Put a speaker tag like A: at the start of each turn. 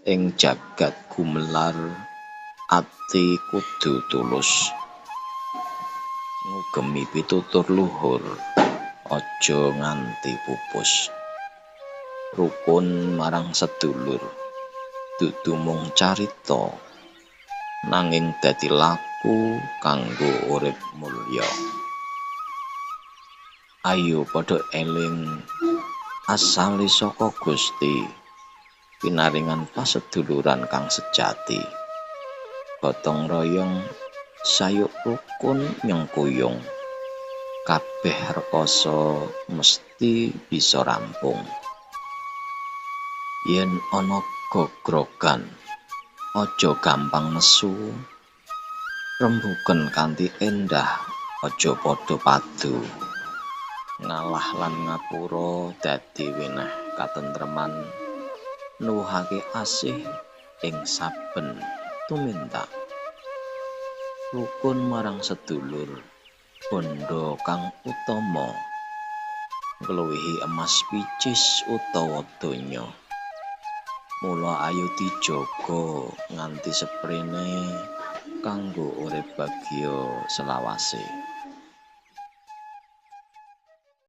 A: Ing jagat gumelar ati kudu tulus. Ngugemi pitutur luhur aja nganti pupus. Rukun marang sedulur dudu mung carita, nanging dadi laku kanggo urip mulya. Ayo padha eling asale saka Gusti, pinaringan paseduluran kang sejati. Gotong royong sayuk rukun nyengkuyung, kabeh rekasa mesti bisa rampung. Yen ana gogrogan aja gampang nesu, rembuken kanthi endah aja padha padu. Ngalah lan ngapura dadi weneh katentreman, nuwuhake asih ing saben tumindak. Rukun marang sedulur bandha kang utama, ngluwihi emas picis utawa donya. Mula ayo dijaga nganti seprene kanggo urip bagya selawase.